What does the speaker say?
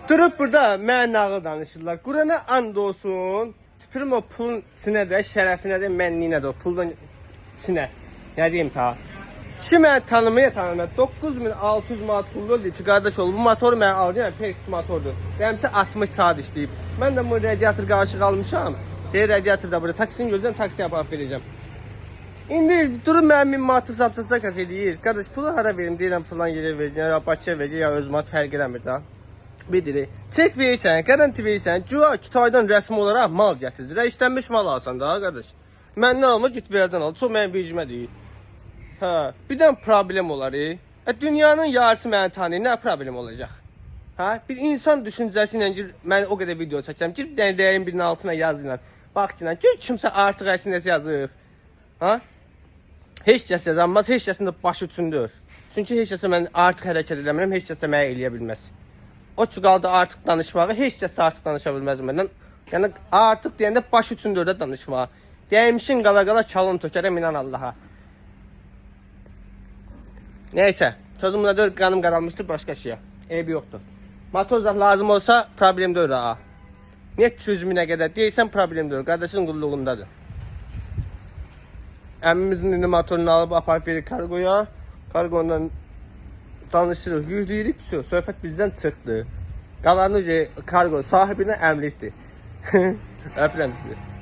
Durub burada mənə nağıl danışırlar. Qurana and olsun. Tüpürüm o pulun içinə də, şərəfinə də, mənliyinə də o puldan içinə. Nə deyim ta? Kişi məni tanımaya tanımaya 9600 manat pullu deyib ki, qardaş oğlu bu motoru mənə alacağam, Perks motordur. Dəmsə 60 saat işləyib. Mən də bu radiator qarışıq almışam. Deyir radiator da burada. Taksini gözləyirəm, taksi aparıb verəcəm. İndi durub mənim 1000 manatı zapsasa eləyir. Qardaş pulu hara verim? Deyirəm filan yerə verəcəm, ya Bakıya verəcəm, ya öz manat fərq eləmir da. Bir diri. Çek verirsən, garanti verirsən, güya Kitaydan rəsmi olaraq mal gətirir. İşlənmiş mal alsan da qardaş. Məndən alma, get verdən al. Çox mənim vecimə deyil. Hə, bir dənə problem olar. Dünyanın yarısı məni tanıyır, nə problem olacaq? Hə, bir insan düşüncəsi ilə gir, mən o qədər video çəkirəm. Gir bir dənə rəyin birinin altına yaz ilə. Bax ki, gör kimsə artıq əslində nəsə yazır. Hə? Heç kəs yazanmaz, heç kəsin də başı üçündür. Çünki heç kəsə mən artıq hərəkət eləmirəm, heç kəsə mənə eləyə bilməz. O ki qaldı artıq danışmağı, heç kəs artıq danışa bilməz məndən. Yəni artıq deyəndə başı üçündür də danışmağa. Dəymişin qala-qala çalın tökərəm inan Allaha. Neyse, sözüm buna deyil, qanım qaralmışdır başqa şeyə. Eybi yoxdur. Motor zat lazım olsa problem deyil ha. Niyə 300 minə qədər deyirsən problem deyil. Qardaşın qulluğundadır. Əmmimizin indi motorunu alıb aparıb verir kargoya. Kargondan danışırıq, yükləyirik, şu, söhbət bizdən çıxdı. Qalanı kargo sahibinə əmrlikdir. Öpürəm sizi.